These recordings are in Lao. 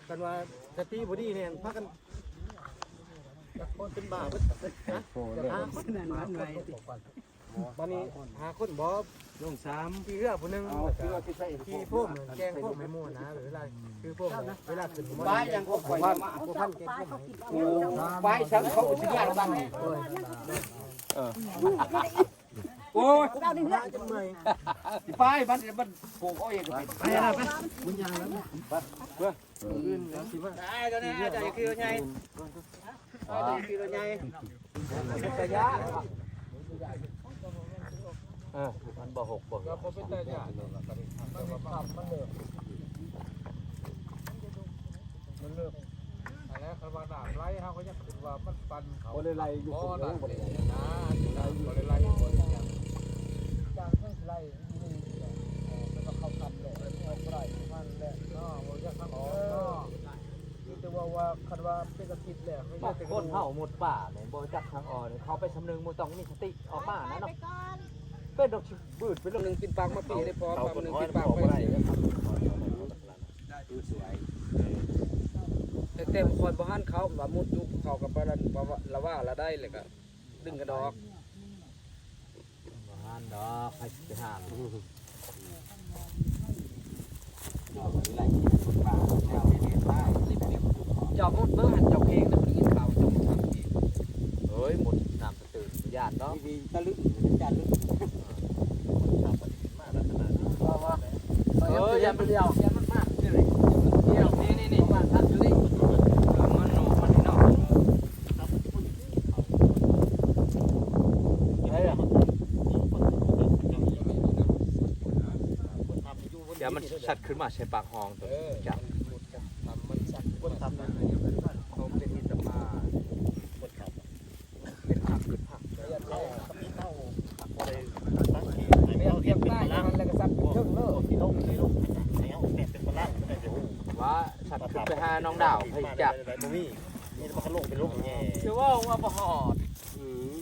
ກັນວ່າສະຕິບໍ່ດີແນ່ ພາກັນຈັກຄົນເປັນບ້າເບິດນະ. ຫ້າຄົນ ບາດນີ້ຫ້າຄົນບໍ່ ລົງສາມ ຂີ່ເຮືອຜູ້ໜຶ່ງ ຂີ່ໂຟມແກ່ງໂຟມໃຫ້ໝູ່ນະ. ເວລາ ຄືໂຟມເວລາຂຶ້ນ ປາຍັງກໍປ່ອຍມາ ບໍ່ທັນແກ່ງໂຟມໃຫ້ ປາສັງເຂົາຊິຍາກນຳ. ໂອ້ຍ ໂອ້ຍ ເຈົ້ານີ້ເຮືອ ຈະເມື່ອຍ ຊິໄປ ມັນ ມັນປູກເອົາເອງກໍເປັນ ໄປລະ ໄປ ມັນຍ່າງລະ ໄປ ເພື່ອ ອື່ນແລ້ວຊິມາ ໄດ້ ຕອນນີ້ເຈົ້າຢ່າຂີ່ລົດໃຫຍ່ ເຈົ້າຢ່າຂີ່ລົດໃຫຍ່ ເປັນຕາຢ້ານ ເອີ ມັນບໍ່ຫົກບໍ່ ກໍບໍ່ເປັນຕາຢ້ານ ມັນເລິກ ມັນເລິກ ອັນນັ້ນຄັນວ່ານ້ຳໄຫຼ ເຮົາກໍຍັງຄິດວ່າມັນປັ່ນເຂົ້າ ບໍ່ໄດ້ໄຫຼຢູ່ ບໍ່ ບໍ່ໄດ້ໄຫຼ ບໍ່ໄດ້ໄຫຼ ບໍ່ໄດ້ຫຍັງ ຈາກເພິ່ນຊິໄຫຼຢູ່ນີ້ແຫຼະ ເອີ ເພິ່ນກໍເຂົ້າກັນແຫຼະ ອອກບໍ່ໄດ້ ມັນແຫຼະເນາະ ບໍ່ຈັກທາງອອກເນາະ. ມີແຕ່ວ່າ ວ່າ ຄັນວ່າເປັນອາທິດແລ້ວ ບາງຄົນເຮົາໝົດປ່ານີ້ ບໍ່ຈັກທາງອອກນີ້ ເຂົ້າໄປຊຳໜຶ່ງ ມັນຕ້ອງມີສະຕິອອກມານະເນາະ ເປັນດອກ ບືດໄປ ໜຶ່ງປິ່ນປາກມາປີໄດ້ ພໍປາກໜຶ່ງປິ່ນປາກໄປ ແຕ່ຂ້ອຍບໍ່ທັນເຂົ້າ ວ່າມຸດຢູ່ ເຂົາກໍປານນັ້ນ ວ່າລະວ່າລະໄດ້ ແລ້ວກໍດຶງກັນອອກ ບໍ່ທັນດອກ ໃຜຊິໄປຫ້າມ ເຈົ້າໝົດເບິ່ງຫັ້ນ ເຈົ້າເພງນະ ບໍ່ໄດ້ຍິນຂ່າວເຈົ້າໝົດທຳເພງ ເອີຍ ໝົດນ້ຳ ຕື່ນ ຢ້ານເນາະ ດີໆ ຕະລຶງ ຢ້ານລຶງ ເອີ ຢ້ານມັນ ຢ້ານມັນມາກ ດຽວ ດຽວ ນີ້ໆໆ ມາທັນຢູ່ນີ້ ເອີ ມັນໂນ ມັນນີ້ເນາະ ດຽວມັນຊັດຂຶ້ນມາໃສ່ປາກຫ້ອງໂຕນີ້ ເອີ ຈັກ ມັນຊັດ ຄົນທຳນັ້ນ ເຂົາເປັນມິດຕະພາບ ຄົນທຳ ເປັນພັກ ເປັນພັກ ເຂົາ ເຂົາ ເຂົາບໍ່ໄດ້ຕັ້ງທີ່ໃຫ້ເຮົາເຮັດເປັນພະລັງ ແລ້ວກໍຊັດຂຶ້ນເທິງເລີຍ ຊິລົງ ຊິລົງ ໃຫ້ເຮົາເຮັດເປັນພະລັງ ມັນຈັ່ງຊິຮູ້ ວ່າຊັດຂຶ້ນໄປຫານ້ອງດາວ ໃຜຈັກ ບໍ່ມີ ມີແຕ່ວ່າເຂົາລົງໄປລົງແຍ່ ຊິເວົ້າວ່າບໍ່ຮອດ ອືມ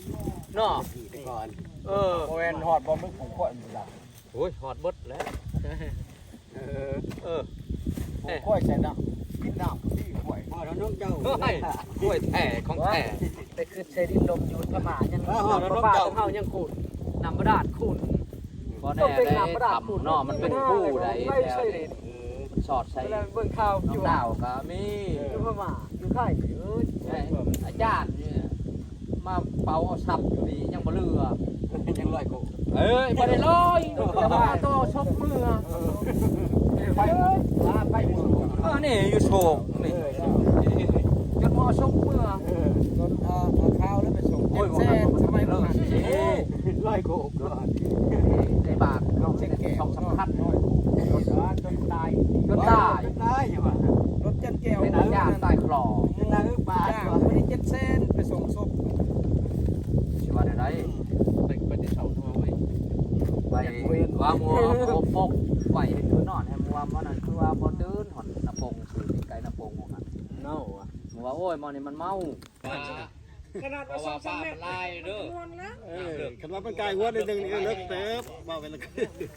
ເນາະ ໄປກ່ອນ ເອີ ບໍ່ແມ່ນຮອດບໍ່ ມັນຜູ້ຄົນ ໂອ້ຍ ຮອດເບິດແລ້ວ ເອີ ເອີ ໂອ້ຍ ຂ້ອຍໃສ່ນ້ຳ ກິນນ້ຳທີ່ຫ້ວຍ ຮອດແລ້ວນ້ອງເຈົ້າ ໂອ້ຍ ຫ້ວຍແທ້ຂອງແທ້ ໄປຂຶ້ນໃສ່ດິນລົມຢູ່ພະມ້າ ຍັງ ເອີ ຮອດແລ້ວນ້ອງເຈົ້າ ເຮົາຍັງຂຸດ ນ້ຳບາດານຂຸດ ບໍ່ແນ່ເດ້ ຖ້ຳເນາະ ມັນເປັນພູໃດ ແຖວນີ້ ເອີ ມັນສອດໃສ່ ເບິ່ງຂ່າວ ນ້ອງດາວກໍມີ ຢູ່ພະມ້າ ຢູ່ໄທ ເອີຍ ອາຈານນີ້ ມາເປົ່າເອົາຊັບຢູ່ນີ້ຍັງບໍ່ເຫຼືອ ຍັງລອຍໂກ ເອີຍ ບໍ່ໄດ້ລອຍ ແຕ່ວ່າຕໍ່ສົບເມືອ ເອີ ໄປ ພາໄປ ເອີ ນີ້ຢູ່ໂຊກນີ້ ຈົນບໍ່ເອົາສົບເມືອ ເອີ ຈົນເອົາ ເອົາຂ່າວແລ້ວໄປສົ່ງ ໂອ້ຍ ເຈັດແສນ ສະໄໝ ເອີ ລອຍໂກ ໃນບາດເນາະ ສອງສາມຄັນ ຈົນຕາຍ ຈົນຕາຍ ຈົນຕາຍ ລົດຈັນແກ້ວ ເປັນອາຈານຕາຍຄລໍ ຈ້າງເພິ່ນເຈັດແສນ ໄປສົ່ງສົບ ຊິວ່າແນວໃດ ໄປ ໄປແຕ່ເຊົ້າເນາະເວີຍ ໄປວ່າມົວປົກ ໄປຄືນອນໃຫ້ມົວ ມື້ນັ້ນຄືວ່າບໍ່ຕື່ນ ຮອດນາປົງ ຊື້ປີ້ງໄກ່ນາປົງ ໝູ່ຫັ້ນ ເນົາ ໝູ່ວ່າ ໂອ້ຍ ໝໍນີ້ມັນເມົາ ຂະໜາດວ່າສອງສາມແມັດ ເອີ ຄັນວ່າມັນກາຍຫົວໜ້ອຍໜຶ່ງນີ້ ເລິກເຕີບ ເວົ້າໄປແລ້ວ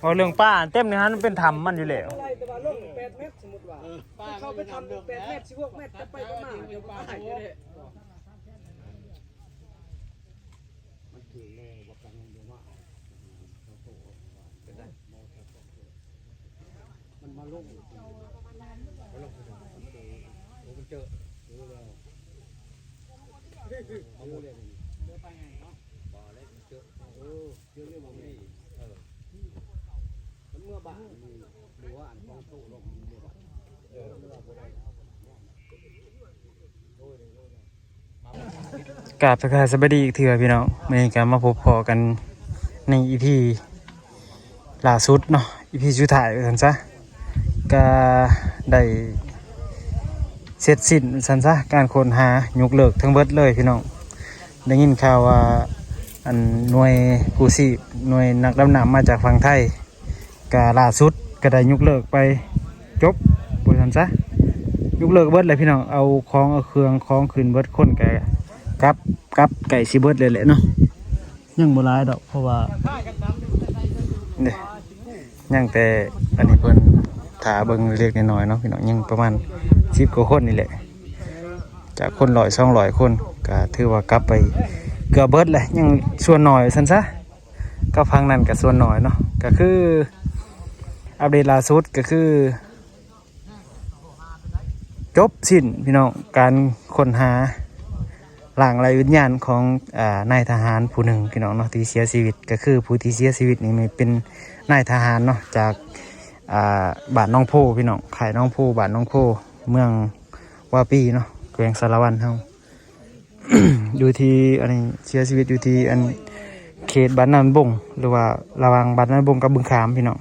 ເວົ້າເລື່ອງປ່າເຕັມໃນຫັ້ນ ເປັນຖ້ຳມັນຢູ່ແລ້ວ ໄດ້ແຕ່ວ່າລົງແປດແມັດ ສົມມຸດວ່າ ເອີ ເຂົ້າໄປຖ້ຳແປດແມັດ ສິບຫົກແມັດ ຈະໄປຈະມາ ຈະບໍ່ຕາຍຢູ່ເດ້ ມັນຖືກແລ້ວ ບໍ່ກັນມັນບໍ່ມາ ເປັນໄດ້ ມັນມາລົງ ມັນມາລົງ ມັນເຈີ ໂອ້ ມັນເຈີ ເອີ ເອົາໝູ່ເລີຍ ເດີນໄປໄງເນາະ ບໍ່ເລີຍ ມັນເຈີ ເອີ ເຈີເລີຍ ບໍ່ມີ ເອີ ມັນເມືອບ້ານ ຫຼືວ່າອັນຂອງໂຕລົງ ເມືອບ້ານ ເອີ ເມືອບໍ່ໄດ້ ໂດຍ ໂດຍ ໂດຍ ກາບທັກທາຍສະບາຍດີອີກເທື່ອພີ່ນ້ອງ ມື້ນີ້ກໍມາພົບພໍ້ກັນໃນອີພີລ່າສຸດເນາະ ອີພີສຸດທ້າຍວ່າຊັ້ນຊະ ກໍໄດ້ເສັດສິ້ນວ່າຊັ້ນຊະ ການຄົ້ນຫາ ຍົກເລີກທັງເບິດເລີຍພີ່ນ້ອງ ໄດ້ຍິນຂ່າວວ່າ ອັນ ໜ່ວຍກູ້ຊີບ ໜ່ວຍນັກດຳນ້ຳມາຈາກຝັ່ງໄທ ກະລ່າສຸດກະໄດ້ຍົກເລີກໄປ ຈົບ ວ່າຊັ້ນຊະ ຍົກເລີກເບິດແຫຼະພີ່ນ້ອງ ເອົາຂອງເອົາເຄື່ອງຂອງຂຶ້ນເບິດ ຄົນກະກັບ ກັບໃກ້ຊິເບິດແລ້ວແຫຼະເນາະ ຍັງບໍ່ຫຼາຍດອກ ເພາະວ່າ ນີ້ ຍັງແຕ່ອັນນີ້ເພິ່ນ ຖ້າເບິ່ງເລັກໆນ້ອຍໆເນາະພີ່ນ້ອງ ຍັງປະມານສິບກວ່າຄົນນີ້ແຫຼະ ຈາກຄົນຮ້ອຍສອງຮ້ອຍຄົນ ກໍຖືວ່າກັບໄປເກືອບເບິດແຫຼະ ຍັງສ່ວນໜ້ອຍວ່າຊັ້ນຊະ ກັບຝັ່ງນັ້ນກໍສ່ວນໜ້ອຍເນາະ ກໍຄືອັບເດດລ່າສຸດກໍຄື ຈົບສິ້ນພີ່ນ້ອງ ການຄົ້ນຫາຮ່າງໄຮ້ວິນຍານຂອງ ອາ ນາຍທະຫານຜູ້ໜຶ່ງພີ່ນ້ອງເນາະ ທີ່ເສຍຊີວິດ ກໍຄືຜູ້ທີ່ເສຍຊີວິດນີ້ແມ່ນເປັນນາຍທະຫານເນາະ ຈາກ ອາ ບ້ານໜອງໂພພີ່ນ້ອງ ຄ້າຍໜອງໂພ ບ້ານໜອງໂພ ເມືອງວາປີເນາະ ແຂວງສາລະວັນເຮົາ. ຢູ່ທີ່ອັນນີ້ ເສຍຊີວິດຢູ່ທີ່ອັນເຂດບ້ານນາບົງ ຫຼືວ່າລະຫວ່າງບ້ານນາບົງກັບບຶງຂາມພີ່ນ້ອງ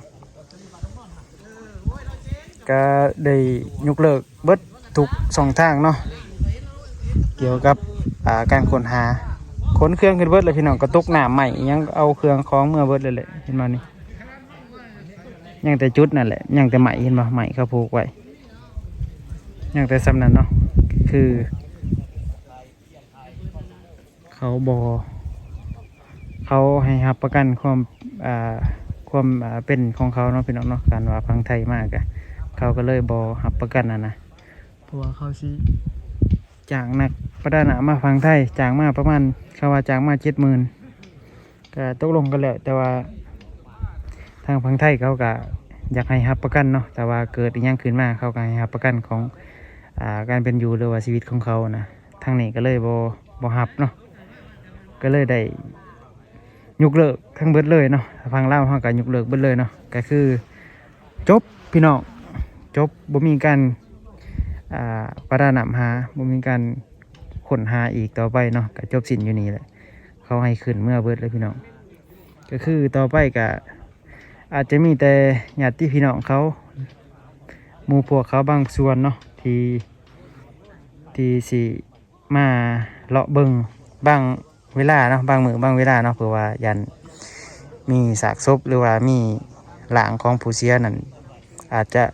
ກະໄດ້ຍົກເລີກເບິດທຸກຊ່ອງທາງເນາະ ກ່ຽວກັບ ອາ ການຄົ້ນຫາ ຂົນເຄື່ອງຂຶ້ນເບິດແລ້ວພີ່ນ້ອງ ກະຕົກນ້ຳໄໝ້ຫຍັງ ເອົາເຄື່ອງຂອງເມືອເບິດເລີຍແຫຼະ ເຫັນບໍ່ນີ້ ຍັງແຕ່ຈຸດນັ້ນແຫຼະ ຍັງແຕ່ໄໝ້ ເຫັນບໍ່ ໄໝ້ເຂົາຜູກໄວ້ ຍັງແຕ່ສ່ຳນັ້ນເນາະ ຄື ເຂົາບໍ່ ເຂົາໃຫ້ຮັບປະກັນຄວາມ ອ່າ ຄວາມ ອ່າ ເປັນຂອງເຂົາເນາະ ພີ່ນ້ອງເນາະ ຄັນວ່າຝັ່ງໄທມາກະ ເຂົາກໍເລີຍບໍ່ຮັບປະກັນຫັ້ນນະ ເພາະວ່າເຂົາຊິຈ້າງນັກປະດານ້ຳມາຝັ່ງໄທ ຈ້າງມາປະມານ ເຂົາວ່າຈ້າງມາເຈັດໝື່ນ ກໍຕົກລົງກັນແລ້ວ ແຕ່ວ່າທາງຝັ່ງໄທເຂົາກໍຢາກໃຫ້ຮັບປະກັນເນາະ ຖ້າວ່າເກີດອີ່ຫຍັງຂຶ້ນມາ ເຂົາກໍໃຫ້ຮັບປະກັນຂອງ ອ່າ ການເປັນຢູ່ ຫຼືວ່າຊີວິດຂອງເຂົານະ ທາງນີ້ກໍເລີຍບໍ່ ບໍ່ຮັບເນາະ ກໍເລີຍໄດ້ຍົກເລີກທັງເບິດເລີຍເນາະ ທາງຝັ່ງລາວເຮົາກໍຍົກເລີກເບິດເລີຍເນາະ ກໍຄືຈົບພີ່ນ້ອງ ຈົບ ບໍ່ມີການ ອ່າ ປະດານ້ຳຫາ ບໍ່ມີການຄົ້ນຫາອີກຕໍ່ໄປເນາະ ກໍຈົບສິ້ນຢູ່ນີ້ແຫຼະ ເຂົາໃຫ້ຂຶ້ນເມືອເບິດເລີຍພີ່ນ້ອງ ກໍຄືຕໍ່ໄປກໍອາດຈະມີແຕ່ຍາດຕິພີ່ນ້ອງເຂົາ ໝູ່ພວກເຂົາບາງສ່ວນເນາະ ທີ່ ທີ່ຊິ ມາເລາະເບິ່ງບາງເວລາເນາະ ບາງມື້ບາງເວລາເນາະ ເພື່ອວ່າຢ້ານມີຊາກສົບ ຫຼືວ່າມີຮ່າງຂອງຜູ້ເສຍນັ້ນ ອາດຈະ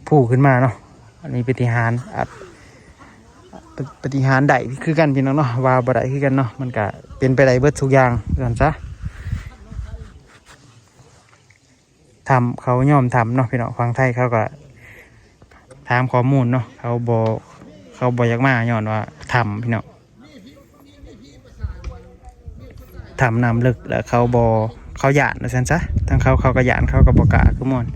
ຟູຂຶ້ນມາເນາະ ອັນນີ້ປາຕິຫານ ອາດ ປາຕິຫານໄດ້ຄືກັນພີ່ນ້ອງເນາະ ວ່າບໍ່ໄດ້ຄືກັນເນາະ ມັນກະເປັນໄປໄດ້ເບິດທຸກຢ່າງວ່າຊັ້ນຊະ. ຖ້ຳ ເຂົາຍອມຖ້ຳເນາະພີ່ນ້ອງ ຝັ່ງໄທເຂົາກໍຖາມຂໍ້ມູນເນາະ ເຂົາບໍ່ ເຂົາບໍ່ຢາກມາຍ້ອນວ່າຖ້ຳພີ່ນ້ອງ ຖ້ຳນ້ຳເລິກ ແລ້ວເຂົາບໍ່ ເຂົາຢ້ານວ່າຊັ້ນຊະ ທາງເຂົາ ເຂົາກໍຢ້ານ ເຂົາກໍບໍ່ກ້າຄືມ່ວນ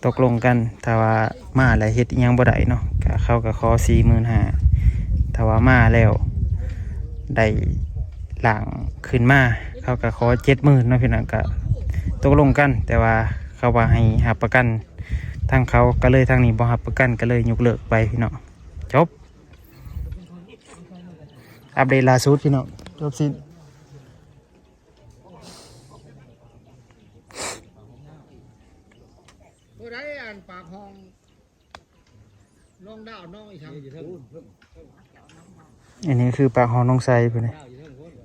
ຕົກລົງກັນ ຖ້າວ່າມາແລ້ວເຮັດອີ່ຫຍັງບໍ່ໄດ້ເນາະ ກໍເຂົາກໍຂໍສີ່ໝື່ນຫ້າ ຖ້າວ່າມາແລ້ວໄດ້ຮ່າງຂຶ້ນມາ ເຂົາກໍຂໍເຈັດໝື່ນເນາະ ພີ່ນ້ອງ ກໍຕົກລົງກັນ ແຕ່ວ່າເຂົາວ່າໃຫ້ຮັບປະກັນ ທາງເຂົາກໍເລີຍ ທາງນີ້ບໍ່ຮັບປະກັນ ກໍເລີຍຍົກເລີກໄປພີ່ນ້ອງ ຈົບ ອັບເດດລ່າສຸດພີ່ນ້ອງ ຈົບສິ້ນ. ຜູ້ໃດອັນປາກຫ້ອງ ນ້ອງດາວ ນ້ອງອີ່ຫຍັງ ອັນນີ້ຄືປາກຫ້ອງໜອງໄຊພຸ້ນນະ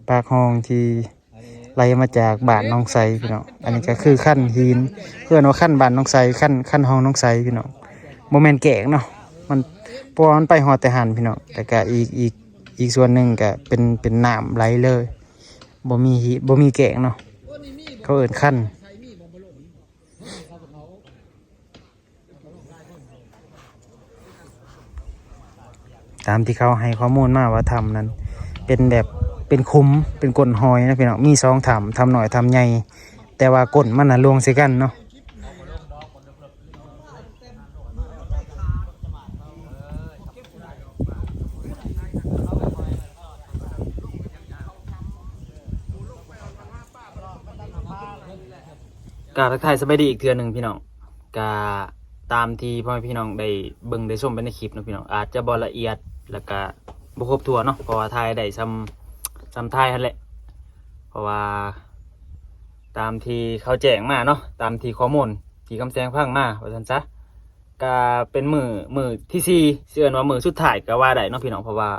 ປາກຫ້ອງທີ່ໄຫຼມາຈາກບ້ານໜອງໄຊພີ່ນ້ອງ ອັນນີ້ກໍຄືຄັນຫີນ ເອີ້ນວ່າຄັນບ້ານໜອງໄຊ ຄັນ ຄັນຫ້ອງໜອງໄຊພີ່ນ້ອງ ບໍ່ແມ່ນແກ້ງເນາະ ມັນ ເພາະວ່າມັນໄປຮອດແຕ່ຫັ້ນພີ່ນ້ອງ ແລ້ວກໍອີກ ອີກ ອີກສ່ວນໜຶ່ງກໍເປັນ ເປັນນ້ຳໄຫຼເລີຍ ບໍ່ມີຫີ ບໍ່ມີແກ້ງເນາະ ເຂົາເອີ້ນຄັນ ຕາມທີ່ເຂົາໃຫ້ຂໍ້ມູນມາວ່າຖ້ຳນັ້ນເປັນແບບເປັນຂຸມ ເປັນກົ້ນຫອຍນະພີ່ນ້ອງ ມີສອງຖ້ຳ ຖ້ຳນ້ອຍ ຖ້ຳໃຫຍ່ ແຕ່ວ່າກົ້ນມັນນະລວງໃສ່ກັນເນາະ. ກະທັກທາຍສະບາຍດີອີກເທື່ອໜຶ່ງພີ່ນ້ອງ ກະຕາມທີ່ພໍ່ແມ່ພີ່ນ້ອງໄດ້ເບິ່ງໄດ້ຊົມໄປໃນຄລິບເນາະພີ່ນ້ອງ ອາດຈະບໍ່ລະອຽດ ແລ້ວກະບໍ່ຄົບຖ້ວນເນາະ ເພາະວ່າຖ່າຍໄດ້ຊ່ຳ ຊ່ຳຖ່າຍຫັ້ນແຫຼະ ເພາະວ່າຕາມທີ່ເຂົາແຈ້ງມາເນາະ ຕາມທີ່ຂໍ້ມູນທີ່ຄຳແສງຟັງມາວ່າຊັ້ນຊະ ກະເປັນມື້ ມື້ທີສີ່ ຊິເອີ້ນວ່າມື້ສຸດທ້າຍກະວ່າໄດ້ເນາະພີ່ນ້ອງ ເພາະວ່າ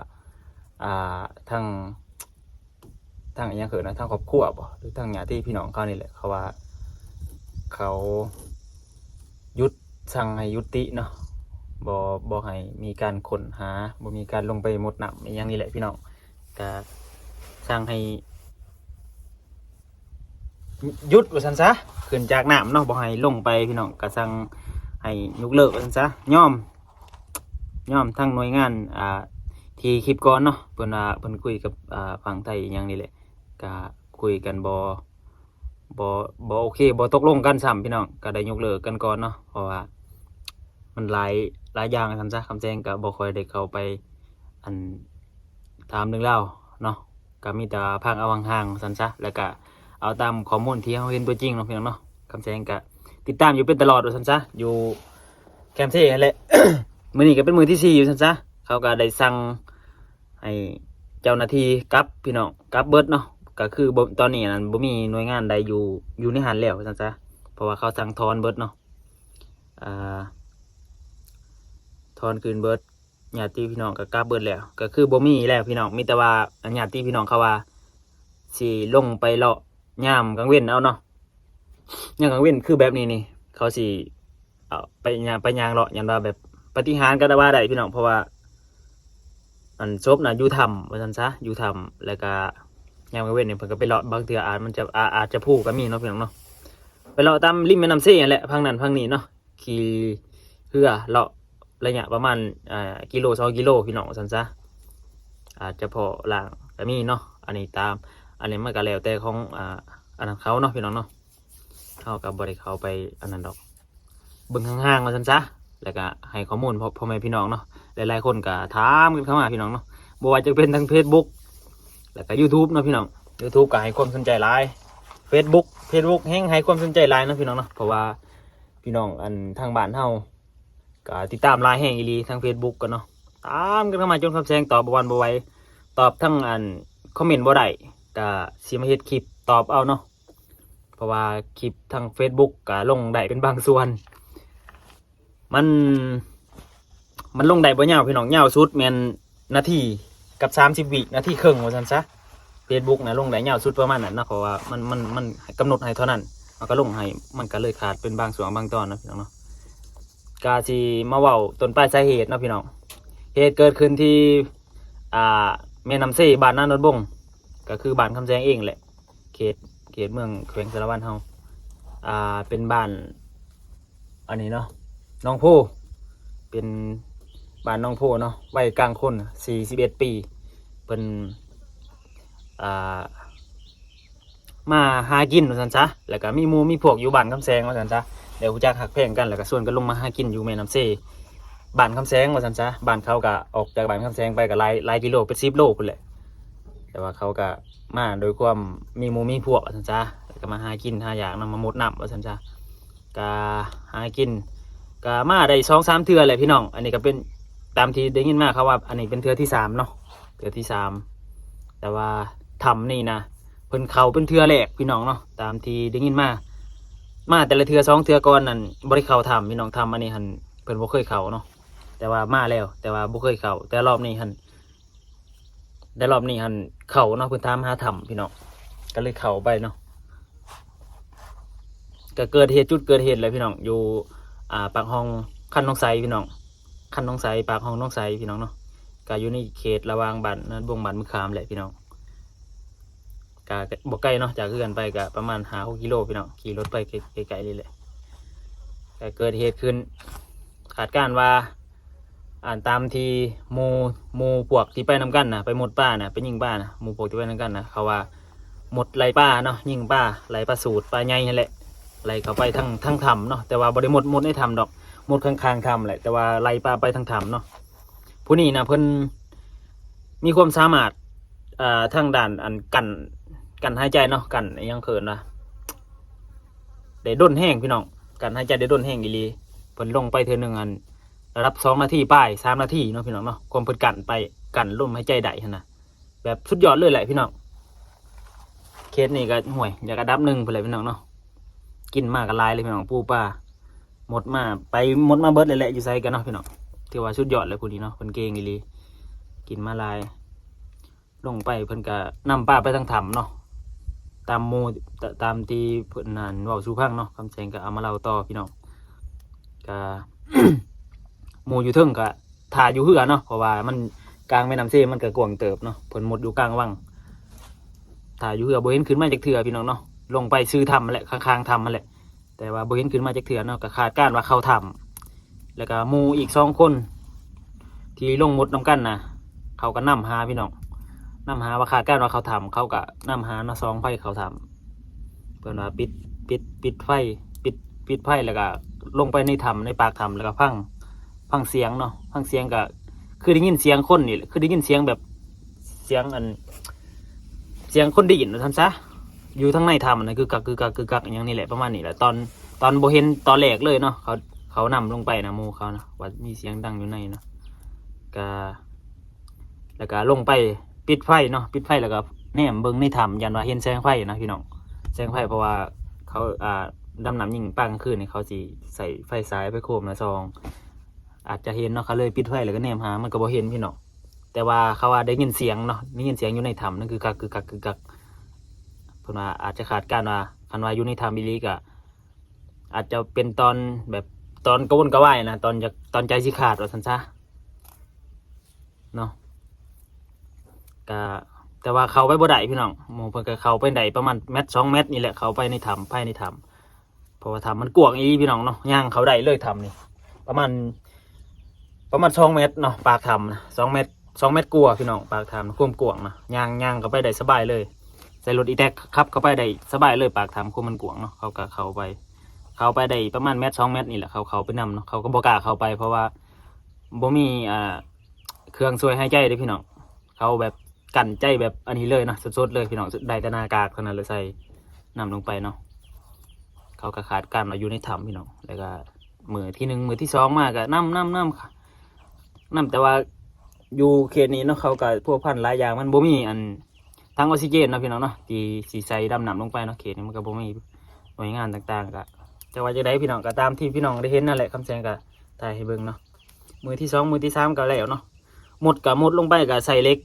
ອ່າ ທັງ ທັງອີ່ຫຍັງເອີ້ນນະ ທັງຄອບຄົວບໍ ຫຼືທັງຍາດຕິພີ່ນ້ອງເຂົານີ້ແຫຼະ ເຂົາວ່າເຂົາຢຸດ ສັ່ງໃຫ້ຍຸຕິເນາະ ບໍ່ ບໍ່ໃຫ້ມີການຄົ້ນຫາ ບໍ່ມີການລົງໄປມຸດນ້ຳອີ່ຫຍັງນີ້ແຫຼະພີ່ນ້ອງ ກະສັ່ງໃຫ້ ຢຸດວ່າຊັ້ນຊະ ຂຶ້ນຈາກນ້ຳເນາະ ບໍ່ໃຫ້ລົງໄປພີ່ນ້ອງ ກະສັ່ງໃຫ້ຍົກເລີກວ່າຊັ້ນຊະ ຍອມ ຍອມທາງໜ່ວຍງານ ອ່າ ທີ່ຄລິບກ່ອນເນາະ ເພິ່ນວ່າເພິ່ນຄຸຍກັບ ອ່າ ຝັ່ງໄທອີ່ຫຍັງນີ້ແຫຼະ ກະຄຸຍກັນບໍ່ ບໍ່ ບໍ່ໂອເຄ ບໍ່ຕົກລົງກັນຊ້ຳພີ່ນ້ອງ ກະໄດ້ຍົກເລີກກັນກ່ອນເນາະ ເພາະວ່າມັນຫຼາຍ ຫຼາຍຢ່າງວ່າຊັ້ນຊະ ຄຳແສງກະບໍ່ຄ່ອຍໄດ້ເຂົ້າໄປ ອັນ ຖາມເລື່ອງລາວເນາະ ກະມີແຕ່ຟັງເອົາຫ່າງໆວ່າຊັ້ນຊະ ແລ້ວກະເອົາຕາມຂໍ້ມູນທີ່ເຮົາເຫັນຕົວຈິງເນາະພີ່ນ້ອງເນາະ ຄຳແສງກະຕິດຕາມຢູ່ເປັນຕະຫຼອດວ່າຊັ້ນຊະ ຢູ່ແຄມເຊຫັ້ນແຫຼະ ມື້ນີ້ກະເປັນມື້ທີສີ່ວ່າຊັ້ນຊະ ເຂົາກະໄດ້ສັ່ງໃຫ້ເຈົ້າໜ້າທີ່ກັບພີ່ນ້ອງ ກັບເບິດເນາະ ກະຄືບໍ່ ຕອນນີ້ນັ້ນບໍ່ມີໜ່ວຍງານໃດຢູ່ ຢູ່ໃນຫັ້ນແລ້ວວ່າຊັ້ນຊະ ເພາະວ່າເຂົາສັ່ງຖອນເບິດເນາະ ອ່າ ຖອນຄືນເບິດ ຍາດຕິພີ່ນ້ອງກໍກັບເບິດແລ້ວ ກໍຄືບໍ່ມີແລ້ວພີ່ນ້ອງ ມີແຕ່ວ່າຍາດຕິພີ່ນ້ອງເຂົາວ່າຊິລົງໄປເລາະຍາມກາງເວັນເອົາເນາະ ຍາມກາງເວັນຄືແບບນີ້ນີ້ ເຂົາຊິ ເອົາ ໄປຍ່າງ ໄປຍ່າງເລາະ ຢ້ານວ່າແບບປາຕິຫານກໍວ່າໄດ້ພີ່ນ້ອງ ເພາະວ່າ ອັນ ສົບນະຢູ່ຖ້ຳວ່າຊັ້ນຊະ ຢູ່ຖ້ຳ ແລ້ວກະຍາມກາງເວັນນີ້ເພິ່ນກໍໄປເລາະ ບາງເທື່ອອາດ ມັນຈະ ອາ ອາດຈະພູກໍມີເນາະພີ່ນ້ອງເນາະ ໄປເລາະຕາມລິມແມ່ນ້ຳເຊຫັ້ນແຫຼະ ຝັ່ງນັ້ນຝັ່ງນີ້ເນາະ ຂີ່ເຮືອເລາະໄລຍະປະມານ ອ່າ ກິໂລ ສອງກິໂລພີ່ນ້ອງ ວ່າຊັ້ນຊະ ອາດຈະພໍ້ລ້າງກໍມີເນາະ ອັນນີ້ຕາມ ອັນນີ້ມັນກໍແລ້ວແຕ່ຂອງ ອ່າ ອັນນັ້ນເຂົາເນາະພີ່ນ້ອງເນາະ ເຮົາກໍບໍ່ໄດ້ເຂົ້າໄປອັນນັ້ນດອກ ເບິ່ງຫ່າງໆວ່າຊັ້ນຊະ ແລ້ວກໍໃຫ້ຂໍ້ມູນພໍ່ ພໍ່ແມ່ພີ່ນ້ອງເນາະ ຫຼາຍໆຄົນກໍຖາມກັນເຂົ້າມາພີ່ນ້ອງເນາະ ບໍ່ວ່າຈະເປັນທາງເຟສບຸກ ແລ້ວກໍຢູທູບເນາະພີ່ນ້ອງ ຢູທູບກໍໃຫ້ຄວາມສົນໃຈຫຼາຍ ເຟສບຸກ ເຟສບຸກແຮ່ງໃຫ້ຄວາມສົນໃຈຫຼາຍເນາະພີ່ນ້ອງເນາະ ເພາະວ່າ ພີ່ນ້ອງອັນທາງບ້ານເຮົາກໍຕິດຕາມຫຼາຍແຮງອີ່ຫຼີ ທາງເຟສບຸກກໍເນາະ ຕາມກັນເຂົ້າມາຈົນຄຳແສງຕອບບໍ່ຫວັ່ນບໍ່ໄຫວ ຕອບທັງອັນຄອມເມັນບໍ່ໄດ້ ກໍຊິມາເຮັດຄລິບຕອບເອົາເນາະ ເພາະວ່າຄລິບທາງເຟສບຸກກໍລົງໄດ້ເປັນບາງສ່ວນ ມັນ ມັນລົງໄດ້ບໍ່ຍາວພີ່ນ້ອງ ຍາວສຸດແມ່ນນາທີກັບສາມສິບວິ ນາທີເຄິ່ງວ່າຊັ້ນຊະ ເຟສບຸກນະລົງໄດ້ຍາວສຸດປະມານນັ້ນເນາະ ເພາະວ່າມັນ ມັນ ມັນກຳນົດໃຫ້ເທົ່ານັ້ນ ເຮົາກໍລົງໃຫ້ ມັນກໍເລີຍຂາດເປັນບາງຊ່ວງບາງຕອນເນາະພີ່ນ້ອງເນາະ ກະຊິມາເວົ້າຕົ້ນປາຍສາເຫດເນາະພີ່ນ້ອງ ເຫດເກີດຂຶ້ນທີ່ ອ່າ ແມ່ນ້ຳເຊ ບ້ານນາໂນນບົງ ກໍຄືບ້ານຄຳແສງເອງແຫຼະ ເຂດ ເຂດເມືອງແຂວງສາລະວັນເຮົາ ອ່າ ເປັນບ້ານ ອັນນີ້ເນາະ ໜອງໂພ ເປັນບ້ານໜອງໂພເນາະ ໄວກາງຄົນ ສີ່ສິບເອັດປີ ເພິ່ນ ອ່າ ມາຫາກິນວ່າຊັ້ນຊະ ແລ້ວກໍມີໝູ່ມີພວກຢູ່ບ້ານຄຳແສງວ່າຊັ້ນຊະ ໄດ້ຮູ້ຈັກຮັກແພງກັນ ແລ້ວກໍຊວນກັນລົງມາຫາກິນຢູ່ແມ່ນ້ຳເຊ ບ້ານຄຳແສງວ່າຊັ້ນຊະ ບ້ານເຂົາກໍອອກຈາກບ້ານຄຳແສງໄປກໍຫຼາຍ ຫຼາຍກິໂລ ເປັນສິບໂລພຸ້ນແຫຼະ ແຕ່ວ່າເຂົາກໍມາໂດຍຄວາມມີໝູ່ມີພວກວ່າຊັ້ນຊະ ແລ້ວກໍມາຫາກິນຫາຢາກນຳ ມາມຸດນ້ຳວ່າຊັ້ນຊະ ກະຫາກິນ ກະມາໄດ້ສອງສາມເທື່ອແຫຼະພີ່ນ້ອງ ອັນນີ້ກະເປັນຕາມທີ່ໄດ້ຍິນມາ ເຂົາວ່າອັນນີ້ເປັນເທື່ອທີສາມເນາະ ເທື່ອທີສາມ ແຕ່ວ່າຖ້ຳນີ້ນະ ເພິ່ນເຂົ້າເປັນເທື່ອແລກພີ່ນ້ອງເນາະ ຕາມທີ່ໄດ້ຍິນມາ ມາແຕ່ລະເທື່ອສອງເທື່ອກ່ອນນັ້ນບໍ່ໄດ້ເຂົ້າຖ້ຳພີ່ນ້ອງ ຖ້ຳອັນນີ້ຫັ້ນເພິ່ນບໍ່ເຄີຍເຂົ້າເນາະ ແຕ່ວ່າມາແລ້ວ ແຕ່ວ່າບໍ່ເຄີຍເຂົ້າ ແຕ່ລອບນີ້ຫັ້ນ ແຕ່ລອບນີ້ຫັ້ນເຂົ້າເນາະ ເພິ່ນຖາມຫາຖ້ຳພີ່ນ້ອງ ກໍເລີຍເຂົ້າໄປເນາະ ກໍເກີດເຫດ ຈຸດເກີດເຫດແຫຼະພີ່ນ້ອງ ຢູ່ ອ່າ ປາກຮ່ອງຄັນໜອງໄຊພີ່ນ້ອງ ຄັນໜອງໄຊ ປາກຮ່ອງໜອງໄຊພີ່ນ້ອງເນາະ ກໍຢູ່ໃນເຂດລະຫວ່າງບ້ານນາໂນນບົງ ບ້ານມະຂາມແຫຼະພີ່ນ້ອງ ກໍບໍ່ໄກເນາະ ຈາກເຮືອນໄປກໍປະມານຫ້າຫົກກິໂລພີ່ນ້ອງ ຂີ່ລົດໄປໃກ້ໆນີ້ແຫຼະ ກໍເກີດເຫດຂຶ້ນ ຄາດການວ່າ ອັນຕາມທີ່ໝູ່ ໝູ່ພວກທີ່ໄປນຳກັນນະ ໄປມຸດປານະ ໄປຍິງປານະ ໝູ່ພວກທີ່ໄປນຳກັນນະ ເຂົາວ່າມຸດໄລ່ປາເນາະ ຍິງປາ ໄລ່ປາສູດ ປາໃຫຍ່ຫັ້ນແຫຼະ ໄລ່ເຂົ້າໄປທາງ ທາງຖ້ຳເນາະ ແຕ່ວ່າບໍ່ໄດ້ມຸດ ມຸດໃນຖ້ຳດອກ ມຸດຂ້າງໆຖ້ຳແຫຼະ ແຕ່ວ່າໄລ່ປາໄປທາງຖ້ຳເນາະ ຜູ້ນີ້ນະເພິ່ນມີຄວາມສາມາດ ອ່າ ທາງດ້ານອັນກັ້ນ ກັ້ນຫາຍໃຈເນາະ ກັ້ນອີ່ຫຍັງເອີ້ນວ່າ ໄດ້ດົນແຮງພີ່ນ້ອງ ກັ້ນຫາຍໃຈໄດ້ດົນແຮງອີ່ຫຼີ ເພິ່ນລົງໄປເທື່ອໜຶ່ງອັນ ລະດັບສອງນາທີປາຍ ສາມນາທີເນາະພີ່ນ້ອງເນາະ ຄວາມເພິ່ນກັ້ນໄປ ກັ້ນລົມຫາຍໃຈໄດ້ຫັ້ນນະ ແບບສຸດຍອດເລີຍແຫຼະພີ່ນ້ອງ ເຂດນີ້ກໍ ຫ້ວຍ ຢາກອັນດັບໜຶ່ງພຸ້ນແຫຼະພີ່ນ້ອງເນາະ ກິນມາກໍຫຼາຍເລີຍພີ່ນ້ອງ ປູປາ ໝົດມາ ໄປໝົດມາເບິດເລີຍແຫຼະ ຢູ່ໃສກໍເນາະພີ່ນ້ອງ ຖືວ່າສຸດຍອດເລີຍຜູ້ນີ້ເນາະ ເພິ່ນເກັ່ງອີ່ຫຼີ ກິນມາຫຼາຍ ລົງໄປເພິ່ນກະນຳປາໄປທາງຖ້ຳເນາະ ຕາມໝູ່ ຕາມທີ່ເພິ່ນນັ້ນເວົ້າສູ່ຟັງເນາະ ຄຳແສງກະເອົາມາເລົ່າຕໍ່ພີ່ນ້ອງ ກະ ໝູ່ຢູ່ເທິງກະຖ້າຢູ່ເຮືອເນາະ ເພາະວ່າມັນກາງແມ່ນ້ຳເຊມັນກະກວ້າງເຕີບເນາະ ເພິ່ນມຸດຢູ່ກາງວັງ ຖ້າຢູ່ເຮືອບໍ່ເຫັນຂຶ້ນມາຈັກເທື່ອພີ່ນ້ອງເນາະ ລົງໄປຊື່ຖ້ຳຫັ້ນແຫຼະ ຂ້າງໆຖ້ຳຫັ້ນແຫຼະ ແຕ່ວ່າບໍ່ເຫັນຂຶ້ນມາຈັກເທື່ອເນາະ ກໍຄາດການວ່າເຂົ້າຖ້ຳ. ແລ້ວກໍໝູ່ອີກສອງຄົນທີ່ລົງມຸດນຳກັນນະ ເຂົາກໍນຳຫາພີ່ນ້ອງ ນຳຫາວ່າ ຄາດການວ່າເຂົ້າຖ້ຳ ເຂົາກໍນຳຫາເນາະ ສ່ອງໄຟເຂົ້າຖ້ຳ. ເພິ່ນວ່າປິດ ປິດ ປິດໄຟ ປິດ ປິດໄຟ ແລ້ວກໍລົງໄປໃນຖ້ຳ ໃນປາກຖ້ຳ ແລ້ວກໍຟັງ ຟັງສຽງເນາະ ຟັງສຽງກໍຄືໄດ້ຍິນສຽງຄົນນີ້ແຫຼະ ຄືໄດ້ຍິນສຽງແບບ ສຽງອັນ ສຽງຄົນດີ້ນວ່າຊັ້ນຊະ ຢູ່ທາງໃນຖ້ຳຫັ້ນນະ ກຶກກັກ ກຶກກັກ ກຶກກັກ ອີ່ຫຍັງນີ້ແຫຼະ ປະມານນີ້ແຫຼະ. ຕອນ ຕອນບໍ່ເຫັນຕອນແລກເລີຍເນາະ ເຂົາ ເຂົານຳລົງໄປນະ ໝູ່ເຂົານະ ວ່າມີສຽງດັງຢູ່ໃນນະ ກະ ແລ້ວກະລົງໄປປິດໄຟເນາະ ປິດໄຟ ແລ້ວກະແນມເບິ່ງໃນຖ້ຳ ຢ້ານວ່າເຫັນແສງໄຟນະພີ່ນ້ອງ ແສງໄຟ ເພາະວ່າເຂົາ ອ່າ ດຳນ້ຳຍິງປາງກາງຄືນນີ້ ເຂົາຊິໃຊ້ໄຟສາຍໄຟໂຄມນະສ່ອງ ອາດຈະເຫັນເນາະ. ເຂົາເລີຍປິດໄຟ ແລ້ວກໍແນມຫາ ມັນກໍບໍ່ເຫັນພີ່ນ້ອງ ແຕ່ວ່າເຂົາວ່າໄດ້ຍິນສຽງເນາະ ໄດ້ຍິນສຽງຢູ່ໃນຖ້ຳນັ້ນ ກຶກກັກ ກຶກກັກ ກຶກກັກ. ເພິ່ນວ່າອາດຈະຄາດການວ່າ ຄັນວ່າຢູ່ໃນຖ້ຳອີ່ຫຼີກໍ ອາດຈະເປັນຕອນແບບ ຕອນກະວົນກະວາຍນະ ຕອນຢາກ ຕອນໃຈຊິຂາດວ່າຊັ້ນຊະເນາະ ກະ ແຕ່ວ່າເຂົ້າໄປບໍ່ໄດ້ພີ່ນ້ອງ ໝູ່ເພິ່ນກໍເຂົ້າໄປໄດ້ປະມານແມັດສອງແມັດນີ້ແຫຼະ ເຂົ້າໄປໃນຖ້ຳ ພາຍໃນຖ້ຳ ເພາະວ່າຖ້ຳມັນກວ້າງອີ່ຫຼີພີ່ນ້ອງເນາະ ຍ່າງເຂົ້າໄດ້ເລີຍຖ້ຳນີ້ ປະມານ ປະມານສອງແມັດເນາະ ປາກຖ້ຳນະ ສອງແມັດ ສອງແມັດກວ່າພີ່ນ້ອງ ປາກຖ້ຳ ຄວາມກວ້າງນະ ຍ່າງ ຍ່າງເຂົ້າໄປໄດ້ສະບາຍເລີຍ ໃສ່ລົດອີແຕັກຂັບເຂົ້າໄປໄດ້ສະບາຍເລີຍ ປາກຖ້ຳ ຄວາມມັນກວ້າງເນາະ. ເຂົາກໍເຂົ້າໄປ ເຂົ້າໄປໄດ້ປະມານແມັດສອງແມັດນີ້ແຫຼະ ເຂົາເຂົ້າໄປນຳເນາະ ເຂົາກໍບໍ່ກ້າເຂົ້າໄປ ເພາະວ່າບໍ່ມີ ອ່າ ເຄື່ອງຊ່ວຍຫາຍໃຈເດ້ພີ່ນ້ອງ ເຂົາແບບກັ້ນໃຈແບບອັນນີ້ເລີຍເນາະ ສົດໆເລີຍພີ່ນ້ອງ ໄດ້ແຕ່ໜ້າກາກເທົ່ານັ້ນແຫຼະ ໃສ່ນ້ຳລົງໄປເນາະ. ເຂົາກໍຄາດການວ່າຢູ່ໃນຖ້ຳພີ່ນ້ອງ ແລ້ວກໍມື້ທີໜຶ່ງ ມື້ທີສອງມາກໍນຳ ນຳ ນຳ ນຳ ແຕ່ວ່າຢູ່ເຂດນີ້ເນາະ ເຂົາກໍພົວພັນຫຼາຍຢ່າງ ມັນບໍ່ມີອັນ ຖັງອອກຊີເຈນເນາະພີ່ນ້ອງເນາະ ທີ່ຊິໃສ່ດຳນ້ຳລົງໄປເນາະ ເຂດນີ້ມັນກໍບໍ່ມີໜ່ວຍງານຕ່າງໆ ກໍຈັກວ່າຈັ່ງໃດພີ່ນ້ອງ ກໍຕາມທີ່ພີ່ນ້ອງໄດ້ເຫັນນັ້ນແຫຼະ ຄຳແສງກໍຖ່າຍໃຫ້ເບິ່ງເນາະ. ມື້ທີສອງ ມື້ທີສາມກໍແລ້ວເນາະ ມຸດກໍມຸດລົງໄປ ກໍໃສ່ເຫຼັກ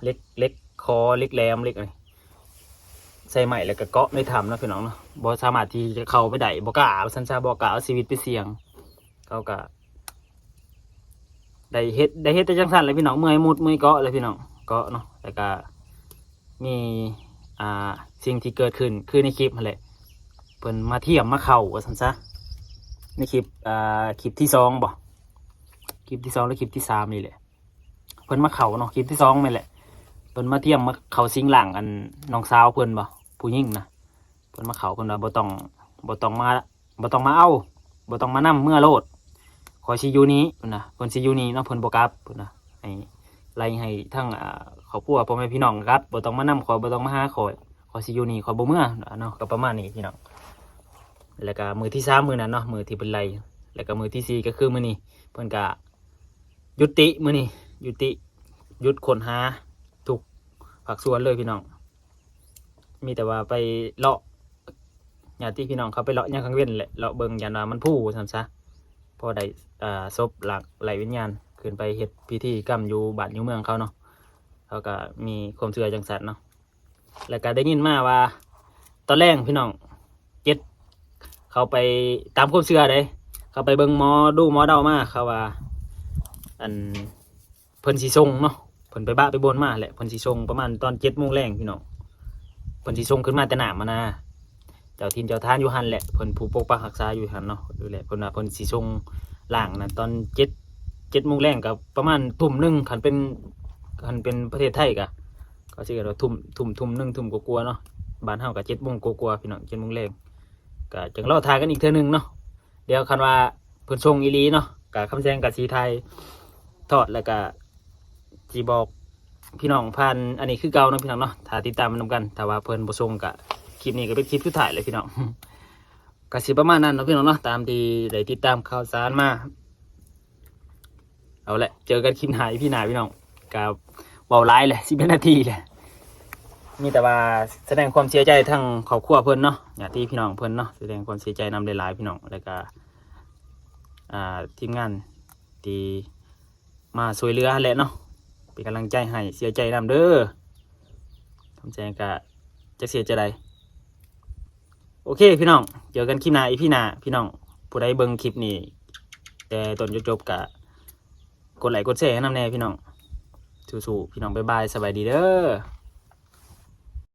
ເຫຼັກ ເຫຼັກຄໍ ເຫຼັກແຫຼມ ເຫຼັກ ໃສ່ໄມ້ ແລ້ວກໍເກາະໃນຖ້ຳເນາະພີ່ນ້ອງເນາະ ບໍ່ສາມາດທີ່ຈະເຂົ້າໄປໄດ້ ບໍ່ກ້າວ່າຊັ້ນຊະ ບໍ່ກ້າເອົາຊີວິດໄປສ່ຽງ. ເຂົາກໍ ໄດ້ເຮັດ ໄດ້ເຮັດແຕ່ຈັ່ງຊັ້ນແຫຼະພີ່ນ້ອງ ເມື່ອຍມຸດເມື່ອຍເກາະແຫຼະພີ່ນ້ອງ ເກາະເນາະ ແລ້ວກະມີ ອ່າ ສິ່ງທີ່ເກີດຂຶ້ນຄືໃນຄລິບຫັ້ນແຫຼະ ເພິ່ນມາທຽມມາເຂົ້າວ່າຊັ້ນຊະ ໃນຄລິບ ອ່າ ຄລິບທີສອງບໍ ຄລິບທີສອງ ຫຼື ຄລິບທີສາມນີ້ແຫຼະ ເພິ່ນມາເຂົ້າເນາະ ຄລິບທີສອງນີ້ແຫຼະ ເພິ່ນມາທຽມມາເຂົ້າສິງຮ່າງອັນນ້ອງສາວເພິ່ນບໍ ຜູ້ຍິງນະ ເພິ່ນມາເຂົ້າ ເພິ່ນວ່າບໍ່ຕ້ອງ ບໍ່ຕ້ອງມາ ບໍ່ຕ້ອງມາເອົາ ບໍ່ຕ້ອງມານຳ ເມືອໂລດ ຂ້ອຍຊິຢູ່ນີ້ ເພິ່ນນະ ເພິ່ນຊິຢູ່ນີ້ເນາະ ເພິ່ນບໍ່ກັບ ເພິ່ນນະ ໃຫ້ ໄລ່ໃຫ້ທັງ ອ່າ ຄອບຄົວ ພໍ່ແມ່ພີ່ນ້ອງກັບ ບໍ່ຕ້ອງມານຳຂ້ອຍ ບໍ່ຕ້ອງມາຫາຂ້ອຍ ຂ້ອຍຊິຢູ່ນີ້ ຂ້ອຍບໍ່ເມືອເນາະ ກໍປະມານນີ້ພີ່ນ້ອງ. ແລ້ວກໍມື້ທີສາມມື້ນັ້ນເນາະ ມື້ທີ່ເພິ່ນໄລ່ ແລ້ວກໍມື້ທີສີ່ກໍຄືມື້ນີ້ ເພິ່ນກໍຢຸດຕິ ມື້ນີ້ຢຸດຕິ ຢຸດຄົ້ນຫາທຸກພາກສ່ວນເລີຍພີ່ນ້ອງ. ມີແຕ່ວ່າໄປເລາະ ຍາດຕິພີ່ນ້ອງເຂົາໄປເລາະຍາມກາງເວັນແຫຼະ ເລາະເບິ່ງ ຢ້ານວ່າມັນຟູວ່າຊັ້ນຊະ ພໍໄດ້ ເອີ ສົບ ລ້າງໄລ່ວິນຍານ ຂຶ້ນໄປເຮັດພິທີກຳຢູ່ບ້ານຢູ່ເມືອງເຂົາເນາະ ເຂົາກໍມີຄວາມເຊື່ອຈັ່ງຊັ້ນເນາະ. ແລ້ວກໍໄດ້ຍິນມາວ່າ ຕອນແລງພີ່ນ້ອງ ເຈັດ ເຂົາໄປ ຕາມຄວາມເຊື່ອເດ້ ເຂົາໄປເບິ່ງໝໍດູໝໍເດົາມາ ເຂົາວ່າ ອັນ ເພິ່ນຊິສົ່ງເນາະ ເພິ່ນໄປບະໄປບົນມາແຫຼະ ເພິ່ນຊິສົ່ງປະມານຕອນເຈັດໂມງແລງພີ່ນ້ອງ ເພິ່ນຊິສົ່ງຂຶ້ນມາແຕ່ນ້ຳຫັ້ນນາ ເຈົ້າຖິ່ນເຈົ້າຖານຢູ່ຫັ້ນແຫຼະ ເພິ່ນຜູ້ປົກປັກຮັກສາຢູ່ຫັ້ນເນາະ ຢູ່ແຫຼະ ເພິ່ນວ່າເພິ່ນຊິສົ່ງລ້າງນັ້ນຕອນເຈັດ ເຈັດໂມງແລງ ກໍປະມານທຸ່ມໜຶ່ງ ຄັນເປັນ ຄັນເປັນປະເທດໄທກໍ ເຂົາຊິເອີ້ນວ່າທຸ່ມ ທຸ່ມ ທຸ່ມໜຶ່ງ ທຸ່ມກວ່າໆເນາະ ບ້ານເຮົາກໍເຈັດໂມງກວ່າໆ ພີ່ນ້ອງ ເຈັດໂມງແລງ ກໍຈັ່ງລໍຖ້າກັນອີກເທື່ອໜຶ່ງເນາະ. ດຽວຄັນວ່າເພິ່ນສົ່ງອີ່ຫຼີເນາະ ກະຄຳແສງກະຊິຖ່າຍທອດ ແລ້ວກະຊິບອກພີ່ນ້ອງຜ່ານອັນນີ້ຄືເກົ່າເນາະ ພີ່ນ້ອງເນາະ ຖ້າຕິດຕາມນຳກັນ. ຖ້າວ່າເພິ່ນບໍ່ສົ່ງກະ ຄລິບນີ້ກະເປັນຄລິບສຸດທ້າຍແລ້ວພີ່ນ້ອງ ກະຊິປະມານນັ້ນເນາະ ພີ່ນ້ອງເນາະ ຕາມທີ່ໄດ້ຕິດຕາມຂ່າວສານມາ. ເອົາແຫຼະ ເຈີກັນຄລິບໜ້າ ອີພີໜ້າພີ່ນ້ອງ ກະເວົ້າຫຼາຍແຫຼະ ສິບເອັດນາທີແຫຼະ ມີແຕ່ວ່າສະແດງຄວາມເສຍໃຈທາງຄອບຄົວເພິ່ນເນາະ ຍາດຕິພີ່ນ້ອງເພິ່ນເນາະ ສະແດງຄວາມເສຍໃຈນຳຫຼາຍໆ ພີ່ນ້ອງ ແລ້ວກະ ອ່າ ທີມງານທີ່ມາຊ່ວຍເຫຼືອຫັ້ນແຫຼະເນາະ ເປັນກຳລັງໃຈໃຫ້ ເສຍໃຈນຳເດີ ຄຳແສງກະຈັກເສຍຈັ່ງໃດ. ໂອເຄພີ່ນ້ອງ ເຈີກັນຄລິບໜ້າ ອີພີໜ້າ ພີ່ນ້ອງ ຜູ້ໃດເບິ່ງຄລິບນີ້ແຕ່ຕົ້ນຈົນຈົບກະກົດໄລກົດແຊໃຫ້ນຳແດ່ພີ່ນ້ອງ ສູ້ໆ ພີ່ນ້ອງ ບາຍບາຍ ສະບາຍດີເດີ.